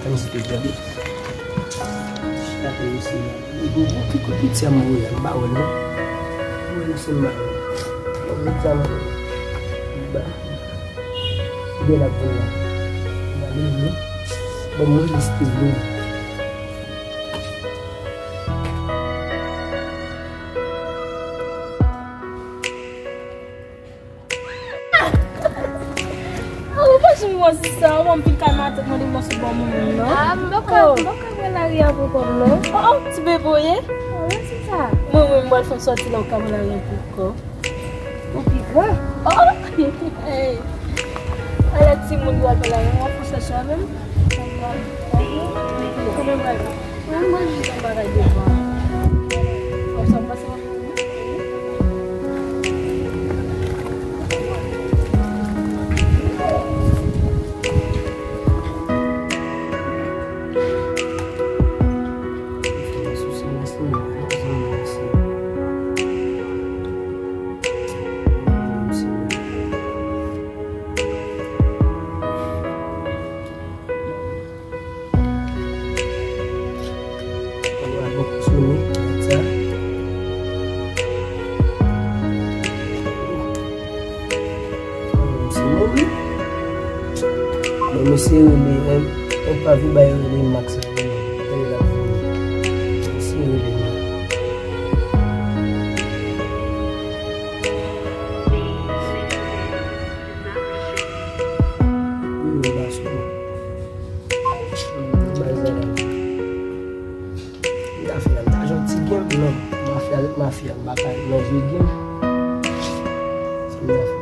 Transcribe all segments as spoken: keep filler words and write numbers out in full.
Tann si te tande. Chita tann si. Bon, bon, ki kote piti a m voye a, m pa wè l non. Mwen se m pa wè. Bon, piti a m voye. Ba. Bèl ap vin la. Ba li vini. Bon, mwen liste vini. Ah, ou pa janm wè sista, ou wè m fin kay matant mande m mòso bò moun non. Ah, m poko, oh, m poko wè lari a pou kò m non. Oh, oh, ti bebe w ye? Oh, mèsi sa. Mwen, mwen, m pral fè m sòti la, ou ka wè lari a pou kò. Ou pi gran. Oh! Hey! Ala timoun yo al pale avè m, w ap fè chèche a menm? Kanmenm, kanmenm, mwen jis yon bagay devan. Kòm sa, m pase yon Bon, mesye rele, en, en pa vi bay rele Max. Tande l ap vini. Mesye rele. Wi, wi, ba sou. Bay zay la. M ta fè, m ta jwe ti game, non. Mafya, mafya, m pa ka nan jwe game. Sa m ta fè.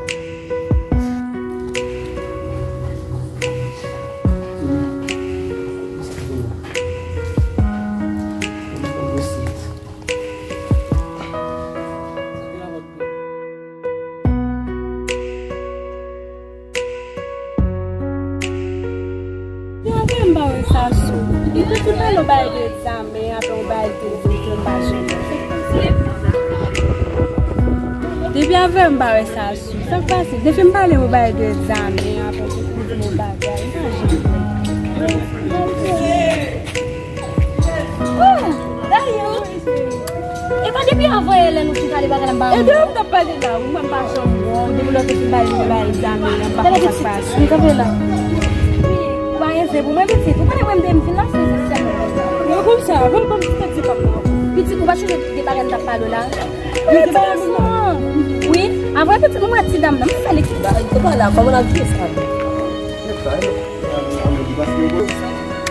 Depi avè m pa wè sa sou. Li te fin pale yon bagay de egzamen, apre yon bagay de egzamen, m pa janm wè. Depi avè m pa wè sa sou. Sa k pase? Depi m pale yon bagay de egzamen, apre yon bagay, m pa janm wè. Oh, dayè, e pa depi avan yè lè nou fin pale bagay la m pa wè. E de ou m t ap pale la, wi, mwen m pa janm wè w. Depi lè w te fin pale nou bay egzamen an, m pa konn sa k pase. Wi, ou pa gen zen pou mwen, pitit. Ou konnen mwen m te m fin la, se se sèl mwen. Mwen konn sa, mwen ban m ti tèt di pa m nan. Pitit, ou pa chonje de bagay m t ap pale w la? Wi, pitit, mwen wè ti dam nan, m fè li. Ou pa la, kòman l ap jwe sa?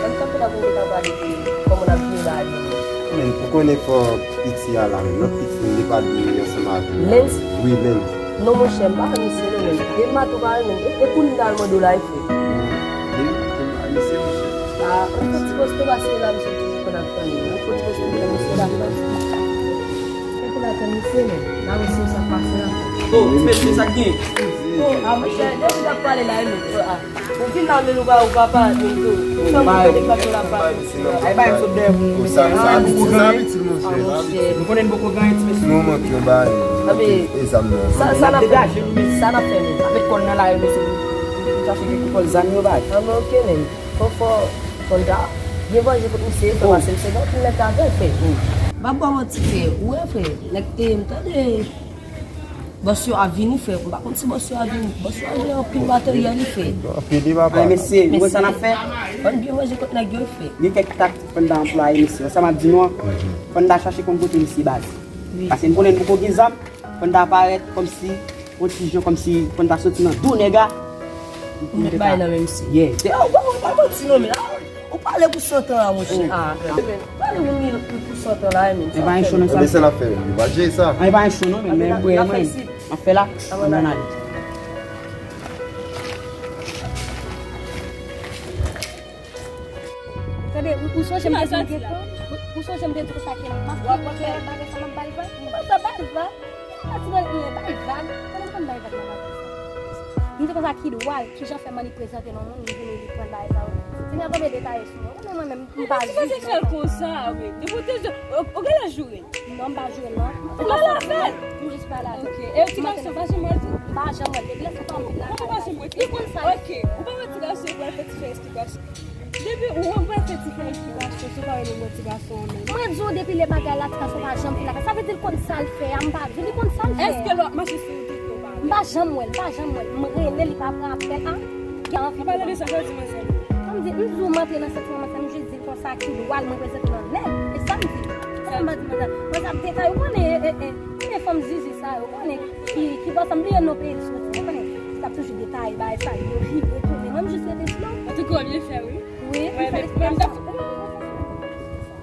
Ann kanpe la pou nou ka pale de kòman n ap jere bagay yo. Men, ou konnen fò piti a la menm, lòt piti li pa dwe ansanm avè l. Lens? Wi, Lens. Non, monchè, m pa wè misye non, men. Gen mato pa wè, men. E, e kounye a l mande w la, e fè. Bon, gen, gen pa misye, monchè. Ah, ann fè ti poste pase la, misye toujou konn ap tann li. Ann fè ti poste la, misye la fè. Fè pou la tann misye, men. N a wè si sa pase la. Oh, ti mesye, sa k gen? Oh, ah, monchè, depi n ap pale la, e men. Ah. Ou vin la, men ou pa, ou pa parèt menm tou. Ou pa wè de fason l ap pale. Ay, bay m sot dèyè pou ou mete sa. Sa, sa, sa, sa, piti, monchè. Ah, monchè. Nou konnen n poko genyen, ti mesye. Nou manke yon bagay. Anben, e zam nan. Sa, sa n ap fè? Sa n ap fè, men? N ap met kò n nan lari, mesye. Nou chache kèk kòl zam yo bay. Anben, oke, men. Fò, fò, fò n ta gen vanje kont misye, fè pase misye, donk, nou mèt avè l, fè. M ap ba w manti, fè. Ou wè, fè. Nèg te, m tande. Bòs yo ap vini, frè. M pa konn si bòs yo ap vini. Bòs yo ap vini anpil materyèl, wi, frè. Anpil, wi, papa. Ay, mesye, nou konn sa n ap fè? Ann byen manje kot nèg yo, wi, frè. Gen kèk taktik fò n ta anplwaye, mesye. Wè sa m ap di nou an? Fò n ta chache konn kote misye baz. Wi. Paske n konnen n poko gen zam. Fò n ta parèt kòmsi, yon ti jan kòmsi, fò n ta soti nan do nèg la. Bay nan men misye. Yeah. Ou pa, ou pa manti non, men. Ou pale pou san tan la, monchè. Ah, pale pou mil, pou san tan la, men. E pa yon cho non sa. Men sa l ap fè menm, li pa jere sa. E pa yon cho non, men, men, mwen, mwen, m ap fè la, ann ale. Tande, ou, ou sonje m te di w gentan? Ou, ou sonje m te di w sa ke m ap fè bagay sa, m ap bay vag? Ou pa sa bay vag? Ou pa ti bay, bay vag? Tande, m konn bay vag nan lavi sa. M te konsa ki dwa l, kijan fè m annik prezante non moun, li vini, li pran bagay sa yo. Seyè, konbyen detaye sou mwen? Ou konnen mwen menm, m pa jije. Ou sipoze fè l konsa, wi. Depi w te jwenn, ou, ou gen lè joure. Non, m pa joure l, non. Ou pale avè l? M jis pale avè l. Ok. E ti gason, pa janm wè l tou? M pa janm wè l. Depi lè sa pa m vin lakay la. Ou pa janm wè l? Li konn sa. Ok. Ou pa wè ti gason yo pral fè ti fè esplikasyon. Depi ou wè m pral fè ti verifikasyon, si w pa wè nou wè ti gason an menm. Mwen di w depi lè bagay la, ti gason pa janm vin lakay. Sa vle di l konn sa l fè a, m pa di li konn sa l fè a. Èske lè w ap mache sou wout ou pa wè? M pa janm wè l, m pa janm wè l. M rele, li pa pran apèl a. Gen anvi. Ou pale de sa, sa w di manzè? Sa m di, m di w m antre nan santiman manzè, m jis di l konsa ki dwa l mwen prezante nan nèg. E sa m di. Sa m pa di manzè. Manzè ap detay, ou konnen, e, e, e. Konnen fanm zizi sa yo, konnen ki, ki bò sa m bliye non peyi l soti, ou konnen. L ap toujou detaye bagay sa yo, vire tounen. Mwen, m jis rete slow. Antouka, w byen fè, wi. Wi, m fè l eksperyans sa.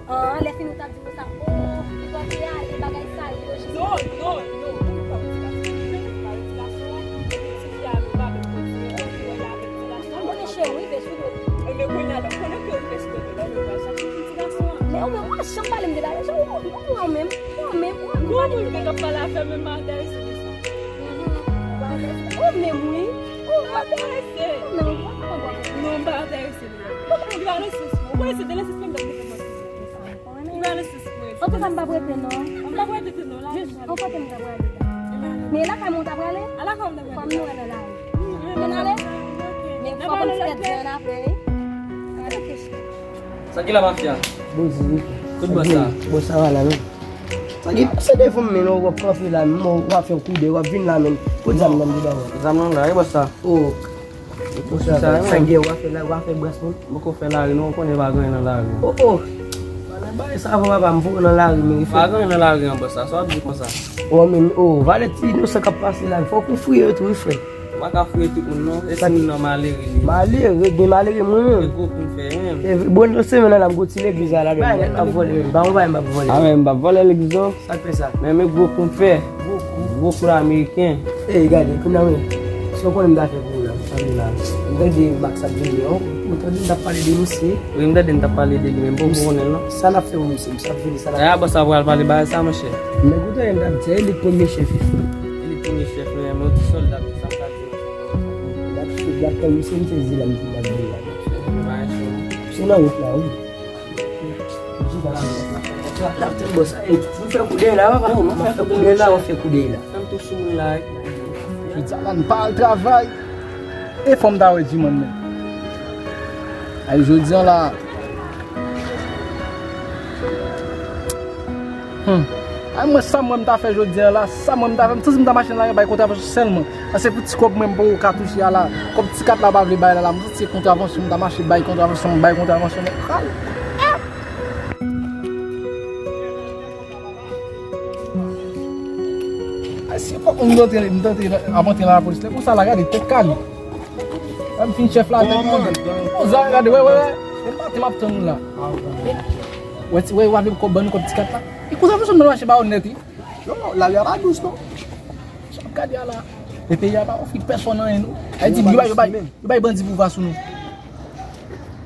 An, lè fini, ou t ap di m sa, o, li pa te ale, bagay sa yo, jis. Non, non, non, non, non, pa ti gason. Li pa ti gason, epi ti fi a, nou pa menm kontinye, kontinye avèk ti gason. Ou konnen cheri, rive sou do. E men kounye a, lè w konnen ke w rive sou do, lè w pral chache pou ti gason an. Men ou menm, ou pa janm pale m de bagay sa, ou, ou, ou menm, ou menm, ou menm, ou pa pale m de bagay. Bon, moun k ap pale afè menm, m pa enterese de sa. Mhm. Ou pa enterese. Ou menm, wi. Ou pa enterese. Ou menm, ou pa konprann. Non, m pa enterese de bagay. Ou pa nan sans mwen. Ou konnen se de nan sans mwen, m t ap defann mwen. Ou pa nan sans mwen. Antouka, m p ap rete non. M p ap rete tou non, la. Jis, an kote m ta prale la? Men lakay mwen w ta prale? A lakay mwen ta prale. Fò m nou wè nan lari. Ann ale? Men fò m ti tèt di an apre, wi. Gade kesyon. Sa ki la, mafya? Bon, di. Kout bò sa. Bon, sa va la, non? Sa ki pase devan m, men w ap kanpe la, men w ap fè yon kou de, w ap vin la, men. Kote zam nan m di ba ou? Zam nan la, e bò sa. Oh. Sa, sa gen w ap fè la, w ap fè bras moun? M poko fè lari non, ou konnen pa gen anyen nan lari. Oh, oh. Bagay sa avan papa m voye nan lari, men. Pa gen anyen nan lari an, bòs la, sa w ap di konsa? Oh, men, oh, valè ti inosan k ap pase la, fòk ou friye yo tou, wi, frè. M pa ka friye tout moun non, e ti moun nan malere li. Malere, gen malere mwen menm. E gwo kou m fè menm. E bon, nan semèn nan la, m gwo ti legliz la, la, m ap vòlè, men, pa yon bagay m ap vòlè. A, men, m p ap vòlè legliz non. Sa k fè sa? Men, men gwo kou m fè. Gwo kou. Gwo kou ameriken. Ey, gade, kounye a, men, si w konnen m ta fè pou ou la, m tande la. M tande Max ap vini, non? M tande m t ap pale de misye. Wi, m tande m t ap pale de li, men m poko konnen l, non. Sa n ap fè pou misye, misye ap vini, sa n ap fè. Dayè, bòs la pral pale bagay sa, monchè. Men koute, m t ap di, e li k premye chèf, wi. E li k premye chèf, wi, men yon ti sòlda, men sa m ka di. L ap, l ap tann misye, misye di la, misye ap vini la. Se nan wout la, wi. L ap tann bòs la. Ey, nou fè kou dèyè la, papa. Nou fè kou dèyè la, ou fè kou dèyè la. Fè m tou sou mwen la, wi. Jodi a la, n pa al travay. E fò m ta wè Jimann menm. Ay, jodi a la. Hmm. Ay, mwen, sa mwen m ta fè jodi a la, sa mwen m ta fè, m santi m ta mache nan lari bay kontravensyon sèlman. Paske pou ti kòb mwen m poko ka touche a la, kòb ti kat la pa vle bay la, la, m santi se kontravensyon m ta mache bay kontravensyon, bay kontravensyon, men kal. Ah! Ay, si fòk m t antre, m t antre, ap antre nan lapolis la, konsa la, gade, tèt kale. Lè m fin chèf la, tèt kale. Konsa, gade, wè, wè, wè. E maten m ap tann ou la. Wè, ti, wè, w ap vle kòb, ban nou kòb ti kat la. E konsa, fò m nan mache ba ou nèt, wi. Non, lari a pa dous, non. Sa w ap gade a la. E peyi a pa ofri pèsonn anyen, non. Sa vle di, yo bay, yo bay, yo bay bandi pouvwa sou nou.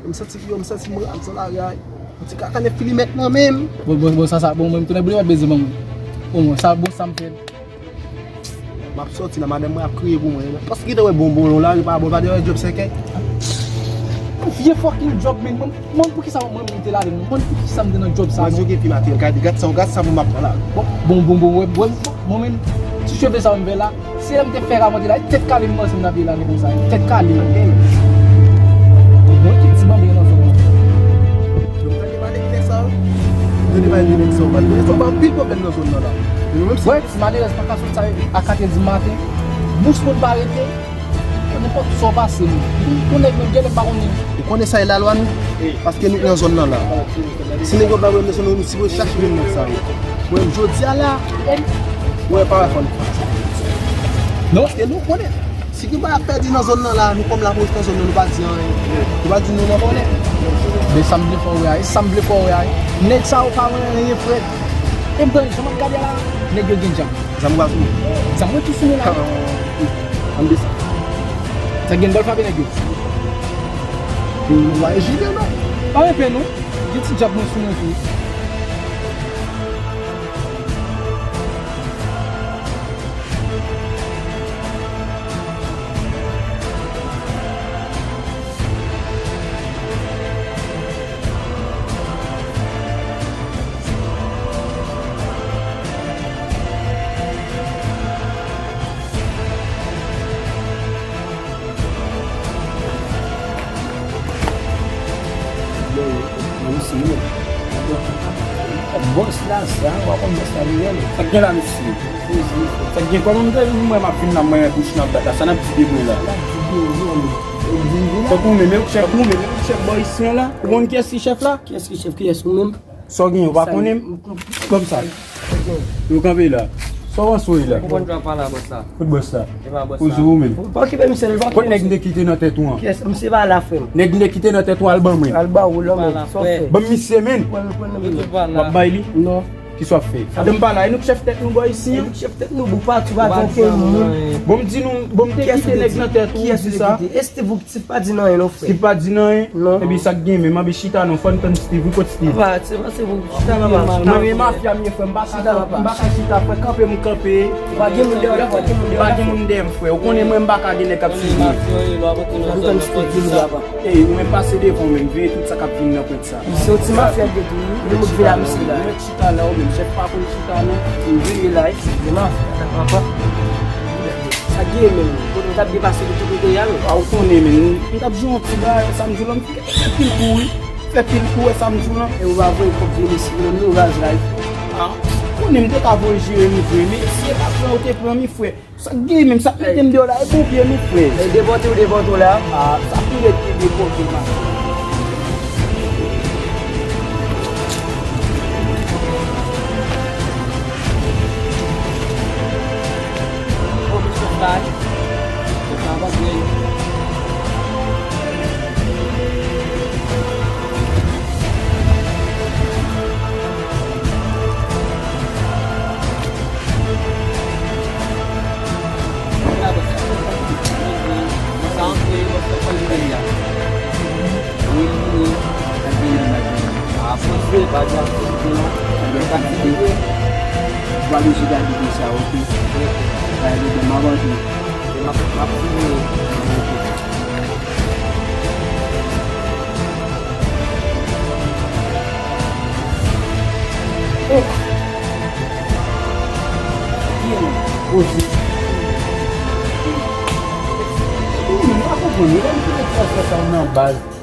M santi, yo, m santi moral sou lari a. Yon ti kakanèt filimèt nan men m. Bon, bon, bon, sa, sa, bon, mwen, m tounen bliye, w ap beze ban mwen. Bon, bon, sa, bon, sa m fè. M ap sòti la, madanm mwen ap kriye pou mwen. Paske te wè bonbon yon lari pa bon, pa de wè djòb sèkèy. Vye fucking djòb, men mwen, mwen, poukisa mwen, mwen te ladan l? Mwen, poukisa m te nan djòb sa? Mwen, non? Gad sa, gad sa pou m ap pran la. Bon, bon, bon, bon, wè, wè, bon, men, ti cheve sa mwen fè la. Se lè m te fè ramonte la, e tèt kale m panse m t ap ye la, men konsa, tèt kale. Bon, ki ti banben nan zòn nan. Yo, tande pale de nèg sa yo. Tande pale de nèg sa yo, pale de nèg sa yo, ba anpil pwoblèm nan zòn nan la. Yo, menm si... Wè, ti malerèz pa ka sot sa a katrè di maten. Bous moun pa rete. Nenpòt sa w pase, men. Pou nèg menm, genlè m pa konnen. Ou konnen sa e lalwa nou? Paske nou nan zòn nan la. Si nèg yo pa wè mesye nou, nou sipoze chache jwenn nèg sa yo. Mwen, jodi a la, mwen pa wè fò n fè sa. Non, paske nou konnen. Si gen bagay ap pèdi nan zòn nan la, nou kòm lapolis nan zòn nan, nou pa di anyen. Nou pa di nou nan vòlè. Men sa m vle fè w wè a, e sa m vle fè w wè a, nèg sa yo pa wè anyen, frè. E m tande, jan m ap gade a la, nèg yo gen djab. Zam ou pa sou mwen? Zam mwen tou sou mwen la. Ann desann. Sa gen bòl frape nèg yo. Ou pa jile non. Pa enpe non. Gen ti djab mwen sou mwen tou. Ou pa konn bòs la, li rele. Sa k gen la, mesye? Sa k gen? Kòman m te, m wè m ap vin la, m wè bouch nan bat la, sa n ap di de mwen la? Tankou ou menm, e ou k chèf, ou menm, e ou k chèf bò isi an la? Ou konn kiyès ki chèf la? Kiyès ki chèf? Kiyès, ou menm? Sa w gen, ou pa konnen m? Kòm sa. Yo kanpe la. Sa w panse w ye la? Ou konn jwa pa la, bòs la. Kot bòs la? E pa bòs la. Ou sou ou menm? Pa okipe misye, li pa okipe misye. Kot nèg m te kite nan tèt ou an? Kiyès? Misye pa la, frè m. Nèg m te kite nan tèt ou, al ban mwen. Al ba ou, lòm, sa w fè? Ban m misye, menn. W ap bay li? Non. Kisa w ap fè? Adan m pa la, e nou k chèf tèt nou bò isi an? E nou k chèf tèt nou, boupa, tou pa gen okenn moun. Bon, m di nou, bon, m te kite nèg nan tèt ou, ou di sa. Steve pa di nan anyen non, frè. Steve pa di nan anyen? Non. Epi sa k gen menm, anben chita non, fò n tann Steve wi, kot Steve? Papa, se pa se pou chita, papa. Mwen, men mafya m ye, frè, m pa ka, m pa ka chita, frè, kanpe m kanpe. Pa gen moun dèyè w la, pa gen moun dèyè w la. Pa gen moun dèyè m, frè. Ou konnen mwen, m pa ka gen nèg k ap swiv mwen. N ap tann Steve vini, papa. Ey, ou menm pase devan w menm, veye tout sa k ap vin nan pwent sa. Misye yon ti mafya l ye tou wi, li motive la misye la. Ou mèt chita la, ou menm, chèf pa konn chita non. M veye la wi, li mafya, papa. Sa gen menm, kote m t ap depase de tout kote a menm. A, ou konnen menm, m t ap jwe yon ti bagay, sa m di w la, m fè pil kou wi. Fè pil kou, wè sa m di w la. E ou pa voye kòb vini si menm non, raz la wi. A, ou konnen m te ka voye jere nou vre, men si e pa pran ou te pran mi frè. Sa k gen menm, sa k mete m deyò la, e bon pye m wi, frè. E depòte w depòte w la? A, sa pi rèd ke depòte m ap. Bon, men chèf la, chèf la pa byen.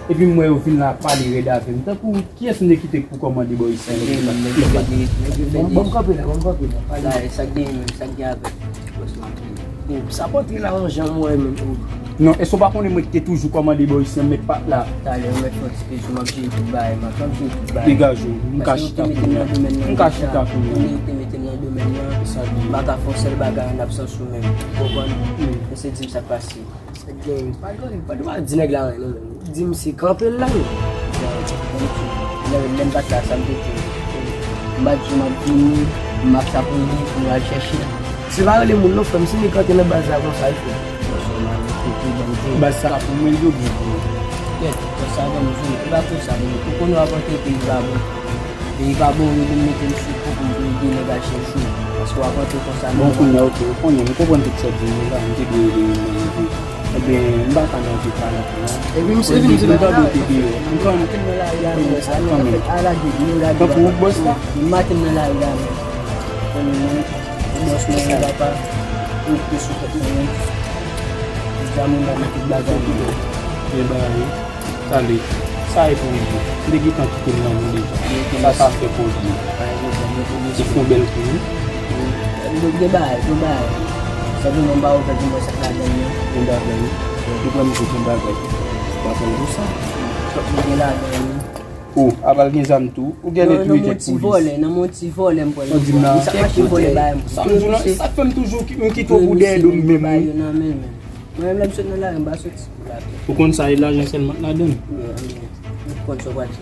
Epi m wè yo vin la ap pale rèd avè m. Tankou kiyès m te kite pou kòmande bò isi an? Bon, bon, kanpe la, bon, kanpe la. Sa k gen menm, sa k gen avè m? Bon, sa pòtre la yon jan mwen menm. Non, èske w pa konnen mwen ki te toujou kòmande bò isi an, mèt pat la? Talè, ou mèt fè yon ti pezou, m ap jere tout bagay, m ap jere tout bagay. Degaje w, m ka chita pou ou. M ka chita pou ou. Ou te mete m nan domèn nan. M pa ka fè yon sèl bagay an absans ou menm. Ou konprann? Èske di m sa k pase? Sa k gen, pa gen, pa di nèg la anyen non, menm. Di m se kanpe l la menm. Lè, lè m pa t la, sa m te di w. M pa t di w m ap vini, m ap sa pou li, pou m al chèche. Se pa rele moun non, frè m, si nèg antre nan baz la konsa, wi, frè m. Baz sa pou mwen, yo byen pou mwen. Kèt, baz sa ban m jwe, e pa konsa, menm. Ou konnen w ap antre peyi pa bon. Peyi pa bon, yo vin mete m sou kou pou m vin ede nèg al chèche w. Paske w ap antre konsa. Bon, kounye a, oke, ou konnen, m konprann tout sa w di m yo la, m te dwe ede moun nan, men, ebyen, m pa ka nan vi pa nan tou non. Epi m se vin di m tande w te deyò. M konn. Maten nan lari a, men, sa nou fèt a lage, nou lage. Tankou ou bòs la? Maten nan lari a, men. Konnen mwen, ou bòs mwen, ou papa, ou te sou tèt mwen, men. Egzamen nan tout bagay. Byen bagay. Tande, sa e pou ou. M te gentan kite l nan men deja. Sa, sa fè pou ou. Se fon bèl kou, wi. Gen bagay, gen bagay. Sa vin nan ba ou fè pou mwen sa k ladan l nan. Gen bagay, wi. Ou pran misye gen bagay. Ou pa konn pou sa. Fòk mwen gen ladan l, wi. O, apa l gen zam tou? Ou gen lè touye kèk polis. Nan mon ti vòlè m pral. Ou di m nan. Sa k mache vòlè bagay m. Sa m di w nan, sa k fè m toujou ki, m kite w pou dèyè do m menm, wi. Mwen menm lè m sot nan lari, m pa soti pou lajan. Ou konn sa, e lajan sèlman k ladan l. Wi, anben, ou konn sa w pral di.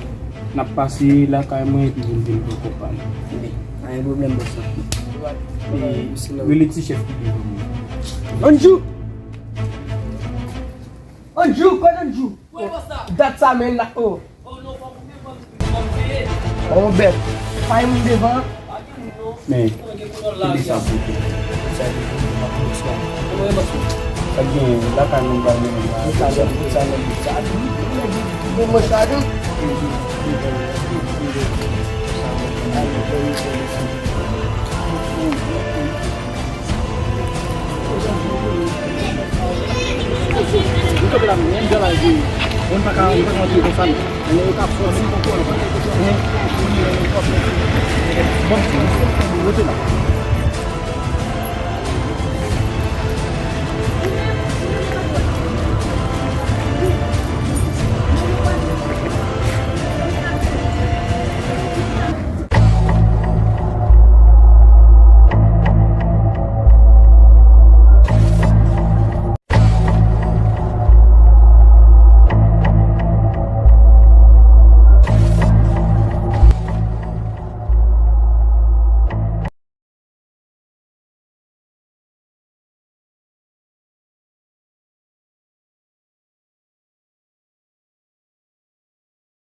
N ap pase lakay mwen epi vin vin pran kòb pa nou. Wi, pa gen pwoblèm, bòs la. E, rele ti chèf ki devan mwen. Andjou! Andjou, kote Andjou? Dat sa men la, o. O, bèt. Pa gen moun devan. Men, kenbe sa pou ou. Sa gen lakay moun pa gen moun la. Sa gen, sa gen, sa gen. Men mwen sa gen. Ou kanpe la, men, m jan la, wi. Moun pa ka, moun pa ka antre konsa non. Lè yo t ap sòti, bon, rete la.